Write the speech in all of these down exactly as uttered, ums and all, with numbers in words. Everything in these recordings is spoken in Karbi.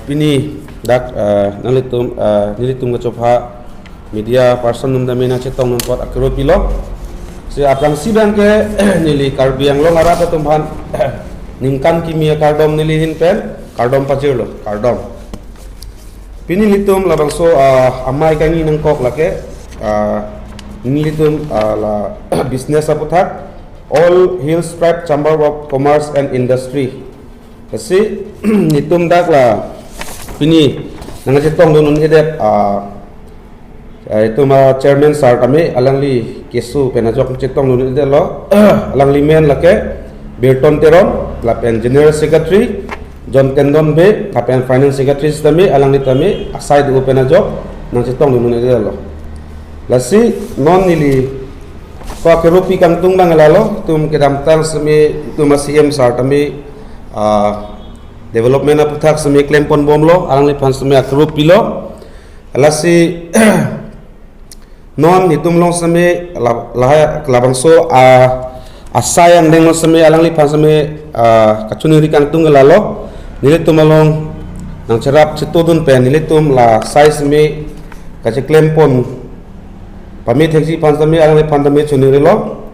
Pini dak, eh, nanglitum, eh, nelitum kachopha media person atum tame nangchetongdun apot akero pilo. Si aphrangsi abangke neli Karbi Anglong arat atum aphan ningkan kimi akardom neli ahin pen kardom pajirlo, kardom. Pini nelitum labangso, ah, amei kangni nangkok lake, ah, nelitum, ah, la business aputhak All Hills Tribe Chamber of Commerce and Industry. Lasi nelitum dak la pini nangchetongdun un-edet, ah, ah, itum a chairman sir tame alangli keso pen ajok chetongdun un-edetlo. Alangli men lake Birton Teron, lapen General Secretary John Tendon Bey, lapen Finance Secretary sitame alangli tame asai do pen ajok nangchetongdun un-edetlo. Lasi non neli ko akero pi kangtung abang lalo, itum kedamtang sitame itum a C M sir tame, ah, development aputhak sitame klemponbomlo, alangliphan sitame akero pilo. Lasi non itum along sitame la, la, labangso a, asai angdeng along sitame alangliphan sitame, ah, kachiningri kangtung lalo. Nelitum along nangcherap chetongdun pen nelitum la asai sitame kacheklempon pame thekji aphan sitame alangliphan tame chiningrilo.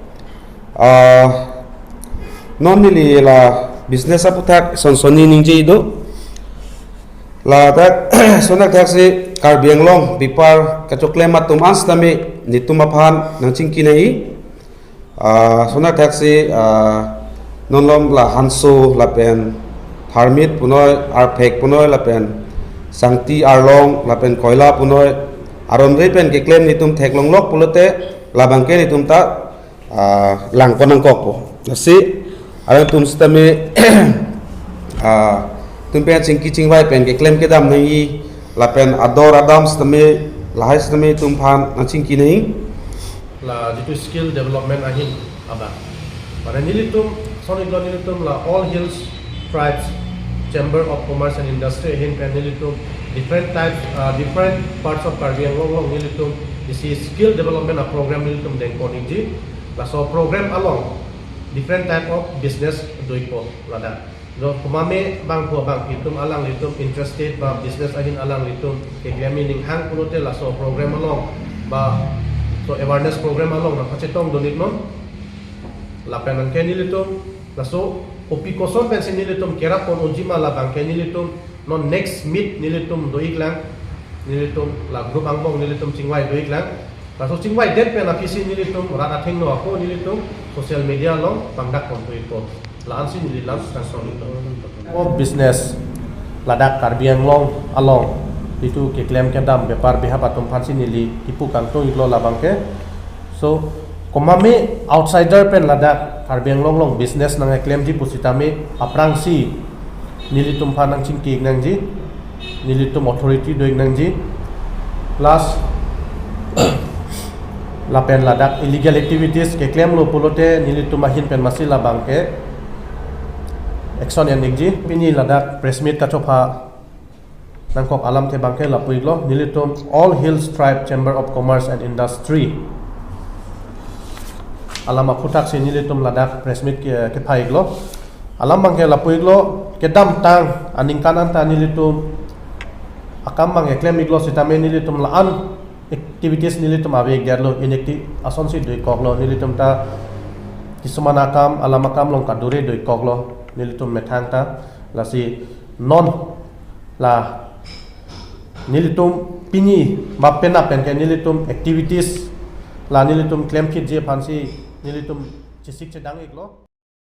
Ah, non neli la business aputhak sonsoni ningje do. Ladak sonakthak si Karbi Anglong bepar kachoklem atum an sitame nelitum aphan nangchingki nangji. Ah, sonakthak si, ah, non malom la hanso lapen tharmit punoi, arphek punoi lapen sangti arlong lapen koila punoi aron re pen keklem nelitum theklonglok pulote labangke nelitum ta, ah, langpon nangkokpo. Lasi alangtum sitame, ah, itum pen chingki chingvai pen keklem kedam nangji lapen ador adam sitame lahai sitame itum aphan nangchingki nangji. La jitu skill development ahin abang. Mane nelitum, son iglo nelitum la All Hills Tribes Chamber of Commerce and Industry ahin pen nelitum different types, uh, different parts of Karbi Anglong along nelitum isi skill development a program nelitum dengpon ningje. Laso program along different type of business do-ikpo ladak. Lo komatne bangphu abang itum alanglitum interested ba business ahin alanglitum keklem ning hang pulote laso program along ba so awareness program along nangpachetongdun iknon. Lapen anke nelitum laso kopi koson pensi nelitum kerap pon unji ma labangke nelitum non next meet nelitum do-iklang, nelitum la group angbong nelitum chingvai do-iklang. Laso chingvaidet pen aphisi nelitum rat athengno ako nelitum social media along pangdak pon do-ikpo. La-ansi neli lam kangsong nelitum. O business ladak Karbi Anglong along itum keklem kedam bepar bihap atum aphansi neli kipu kangtung iklo labangke. So, komatne outsider pen ladak Karbi Anglong along business nangklemji pusitame aphrangsi nelitum aphan nangchingki nangji, nelitum authority do-ik nangji, plus lapen ladak illegal activities keklemlo pulote nelitum ahin pen masi labangke action en-ikji. Pini ladak press meet kachopha nangkok alamthe abangke lapu-iklo, nelitum All Hills Tribe Chamber of Commerce and Industry alam aphuthaksi nelitum ladak press meet ke, kepha-iklo. Alam abangke lapu-iklo, kedamtang aningkan anta nelitum akam abang keklem-iklo sitame nelitum la-an activities nelitum ave-ikdetlo, inactive asonsi do-ikkoklo, nelitum ta kisuman akam, alam akam along kadure do-ikkoklo nelitum methang ta. Lasi non la nelitum pini ba penap pen ke nelitum activities la nelitum klemphitji aphansi nelitum chesik chedang-iklo.